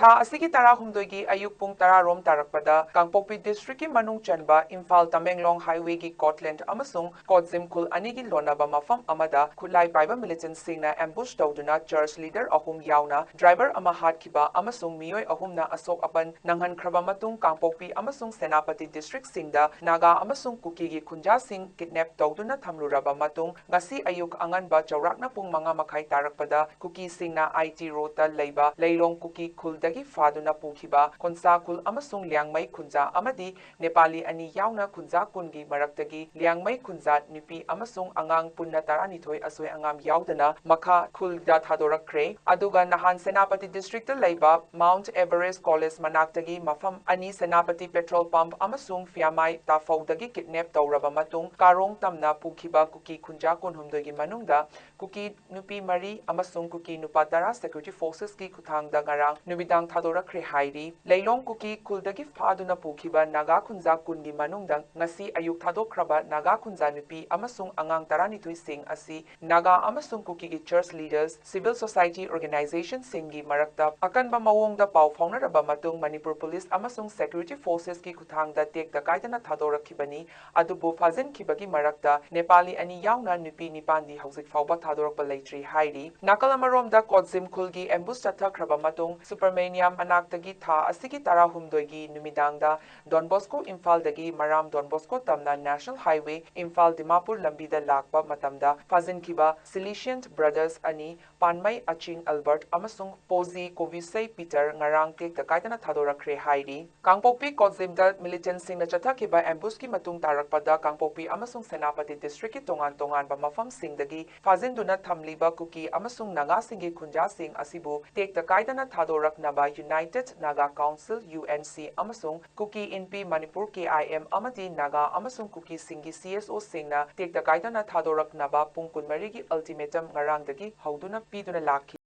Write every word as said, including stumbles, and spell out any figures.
ꯊꯥ ꯑꯁꯤꯒꯤ ꯇꯔꯥꯍꯨꯝꯗꯣꯏꯒꯤ ꯑꯌꯨꯛ ꯄꯨꯡ ꯇꯔꯥ ꯔꯣꯝ ꯇꯥꯔꯛꯄꯗ ꯀꯥꯡꯄꯣꯛꯄꯤ district ꯀꯤ ꯃꯅꯨꯡ ꯆꯟꯕ ꯏꯝꯐꯥꯜ ꯇꯃꯦꯡꯂꯣꯡ highway ꯒꯤ ꯀꯣꯠꯂꯦꯟ ꯑꯃꯁꯨꯡ ꯀꯣꯠꯖꯤꯝ ꯈꯨꯜ ꯑꯅꯤꯒꯤ ꯂꯣꯟꯅꯕ ꯃꯐꯝ ꯑꯃꯗ ꯈꯨꯠꯂꯥꯏ ꯄꯥꯏꯕ militant ꯁꯤꯡꯅ ambush ꯇꯧꯗꯨꯅ church leader ꯑꯍꯨꯝ ꯌꯥꯎꯅ driver ꯑꯃ ꯍꯥꯠꯈꯤꯕ ꯑꯃꯁꯨꯡ ꯃꯤꯑꯣꯏ ꯑꯍꯨꯝꯅ ꯑꯁꯣꯛ ꯑꯄꯟ ꯅꯪꯍꯟꯈ꯭ꯔꯕ ꯃꯇꯨꯡ ꯀꯥꯡꯄꯣꯛꯄꯤ ꯑꯃꯁꯨꯡ ꯁꯦꯅꯥꯄꯇꯤ district ꯁꯤꯡꯗ ꯅꯥꯒꯥ ꯑꯃꯁꯨꯡ ꯀꯨꯀꯤꯒꯤ ꯈꯨꯟꯖꯥꯁꯤꯡ kidnap ꯇꯧꯗꯨꯅ ꯊꯝꯂꯨꯔꯕ ꯃꯇꯨꯡ ꯉꯁꯤ ꯑꯌꯨꯛ ꯑꯉꯟꯕ ꯆꯥꯎꯔꯥꯛꯅ ꯄꯨꯡ ꯃꯉꯥ ꯃꯈꯥꯏ ꯇꯥꯔꯛꯄꯗ ꯀꯨꯀꯤꯁꯤꯡꯅ IT road ꯇ ꯂꯩꯕ ꯂꯩꯂꯣꯡ ꯀꯨꯀꯤ ꯈꯨꯜꯗꯒꯤ ꯐꯥꯗꯨꯅ ꯄꯨꯈꯤꯕ ꯈꯣꯟꯁꯥ ꯈꯨꯜ ꯑꯃꯁꯨꯡ ꯂꯤꯌꯥꯡꯃꯩ ꯈꯨꯟꯖꯥ ꯑꯃꯗꯤ ꯅꯦꯄꯥꯂꯤ ꯑꯅꯤ ꯌꯥꯎꯅ ꯈꯨꯟꯖꯥ ꯀꯨꯟꯒꯤ ꯃꯔꯛꯇꯒꯤ ꯂꯤꯌꯥꯡꯃꯩ ꯈꯨꯟꯖꯥ ꯅꯨꯄꯤ ꯑꯃꯁꯨꯡ ꯑꯉꯥꯡ ꯄꯨꯟꯅ ꯇꯔꯥꯅꯤꯊꯣꯏ ꯑꯁꯣꯏ ꯑꯉꯥꯝ ꯌꯥꯎꯗꯅ ꯃꯈꯥ ꯈꯨꯜꯗ ꯊꯥꯗꯣꯔꯛꯈ꯭ꯔꯦ꯫ ꯑꯗꯨꯒ ꯅꯍꯥꯟ ꯁꯦꯅꯥꯄꯇꯤ district ꯇ ꯂꯩꯕ Mount Everest College ꯃꯅꯥꯛꯇꯒꯤ ꯃꯐꯝ ꯑꯅꯤ ꯁꯦꯅꯥꯄꯇꯤ petrol pump ꯑꯃꯁꯨꯡ ꯐꯤꯌꯥꯃꯥꯏ ꯇꯥꯐꯧꯗꯒꯤ kidnap ꯇꯧꯔꯕ ꯃꯇꯨꯡ ꯀꯥꯔꯣꯡ ꯇꯝꯅ ꯄꯨꯈꯤꯕ ꯀꯨꯀꯤ ꯈꯨꯟꯖꯥ ꯀꯨꯟꯍꯨꯝꯗꯣꯏꯒꯤ ꯃꯅꯨꯡꯗ ꯀꯨꯀꯤ ꯅꯨꯄꯤ ꯃꯔꯤ ꯑꯃꯁꯨꯡ ꯀꯨꯀꯤ ꯅꯨꯄꯥ ꯇꯔꯥ security forces ꯀꯤ ꯈꯨꯠꯊꯥꯡꯗ ꯉꯔꯥꯡ ꯅꯨꯃꯤꯗꯥꯡ ꯊꯥꯗꯣꯔꯛꯈ꯭ꯔꯦ ꯍꯥꯏꯔꯤ꯫ ꯂꯩꯂꯣꯡ ꯀꯨꯀꯤ ꯈꯨꯜꯗꯒꯤ ꯐꯥꯗꯨꯅ ꯄꯨꯈꯤꯕ ꯅꯥꯒꯥ ꯈꯨꯟꯖꯥ ꯀꯨꯟꯒꯤ ꯃꯅꯨꯡꯗ ꯉꯁꯤ ꯑꯌꯨꯛ ꯊꯥꯗꯣꯛꯈ꯭ꯔꯕ ꯅꯥꯒꯥ ꯈꯨꯟꯖꯥ ꯅꯨꯄꯤ ꯑꯃꯁꯨꯡ ꯑꯉꯥꯡ ꯇꯔꯥꯅꯤꯊꯣꯏꯁꯤꯡ ꯑꯁꯤ ꯅꯥꯒꯥ ꯑꯃꯁꯨꯡ ꯀꯨꯀꯤꯒꯤ church leaders, civil society organization ꯁꯤꯡꯒꯤ ꯃꯔꯛꯇ ꯑꯀꯟꯕ ꯃꯑꯣꯡꯗ ꯄꯥꯎ ꯐꯥꯎꯅꯔꯕ ꯃꯇꯨꯡ ꯃꯅꯤꯄꯨꯔ police ꯑꯃꯁꯨꯡ security forces ꯀꯤ ꯈꯨꯠꯊꯥꯡꯗ ꯇꯦꯛꯇ ꯀꯥꯏꯗꯅ ꯊꯥꯗꯣꯔꯛꯈꯤꯕꯅꯤ꯫ ꯑꯗꯨꯕꯨ ꯐꯥꯖꯤꯟꯈꯤꯕꯒꯤ ꯃꯔꯛꯇ ꯅꯦꯄꯥꯂꯤ ꯑꯅꯤ ꯌꯥꯎꯅ ꯅꯨꯄꯤ ꯅꯤꯄꯥꯟꯗꯤ ꯍꯧꯖꯤꯛ ꯐꯥꯎꯕ ꯊꯥꯗꯣꯔꯛꯄ ꯂꯩꯇ꯭ꯔꯤ ꯍꯥꯏꯔꯤ꯫ ꯅꯥꯀꯜ ꯑꯃꯔꯣꯝꯗ ꯀꯣꯠꯖꯤꯝ ꯈꯨꯜꯒꯤ ambush ꯆꯠꯊꯈ꯭ꯔꯕ ꯃꯇꯨꯡ ꯁꯨꯕ꯭ꯔꯃꯦꯅꯤꯌꯝ ꯃꯅꯥꯛꯇꯒꯤ ꯊꯥ ꯑꯁꯤꯒꯤ ꯇꯔꯥꯍꯨꯝꯗꯣꯏꯒꯤ ꯅꯨꯃꯤꯗꯥꯡꯗ ꯗꯣꯟ ꯕꯣꯁꯀꯣ ꯏꯝꯐꯥꯜꯗꯒꯤ ꯃꯔꯥꯝ ꯗꯣꯟ ꯕꯣꯁꯀꯣ ꯇꯝꯅ National Highway ꯏꯝꯐꯥꯜ ꯗꯤꯃꯥꯄꯨꯔ ꯂꯝꯕꯤꯗ ꯂꯥꯛꯄ ꯃꯇꯝꯗ ꯐꯥꯖꯤꯟꯈꯤꯕ Salesian brothers ꯑꯅꯤ ꯄꯥꯟꯃꯩ ꯑꯆꯤꯡ ꯑꯜꯕꯔꯠ ꯑꯃꯁꯨꯡ ꯄꯣꯖꯤ ꯀꯣꯕꯤꯁꯩ ꯄꯤꯇꯔ ꯉꯔꯥꯡ ꯇꯦꯛꯇ ꯀꯥꯏꯗꯅ ꯊꯥꯗꯣꯔꯛꯈ꯭ꯔꯦ ꯍꯥꯏꯔꯤ꯫ ꯀꯥꯡꯄꯣꯛꯄꯤ ꯀꯣꯠꯖꯤꯝꯗ militant ꯁꯤꯡꯅ ꯆꯠꯊꯈꯤꯕ ambush ꯀꯤ ꯃꯇꯨꯡ ꯇꯥꯔꯛꯄꯗ ꯀꯥꯡꯄꯣꯛꯄꯤ ꯑꯃꯁꯨꯡ ꯁꯦꯅꯥꯄꯇꯤ district ꯀꯤ ꯇꯣꯉꯥꯟ ꯇꯣꯉꯥꯟꯕ ꯃꯐꯝꯁꯤꯡꯗꯒꯤ ꯐꯥꯖꯤꯟꯗꯨꯅ ꯊꯝꯂꯤꯕ ꯀꯨꯀꯤ ꯑꯃꯁꯨꯡ ꯅꯥꯒꯥꯁꯤꯡꯒꯤ ꯈꯨꯟꯖꯥꯁꯤꯡ ꯑꯁꯤꯕꯨ ꯇꯦꯛꯇ ꯀꯥꯏꯗꯅ ꯊꯥꯗꯣꯔꯛꯅꯕ United Naga Council, UNC, ꯑꯃꯁꯨꯡ ꯀꯨꯀꯤ ꯏꯟꯄꯤ ꯃꯅꯤꯄꯨꯔ, KIM, ꯑꯃꯗꯤ ꯅꯥꯒꯥ ꯑꯃꯁꯨꯡ ꯀꯨꯀꯤꯁꯤꯡꯒꯤ CSO ꯁꯤꯡꯅ ꯇꯦꯛꯇ ꯀꯥꯏꯗꯅ ꯊꯥꯗꯣꯔꯛꯅꯕ ꯄꯨꯡ ꯀꯨꯟꯃꯔꯤꯒꯤ ultimatum ꯉꯔꯥꯡꯗꯒꯤ ꯍꯧꯗꯨꯅ ꯄꯤꯗꯨꯅ ꯂꯥꯛꯈꯤ꯫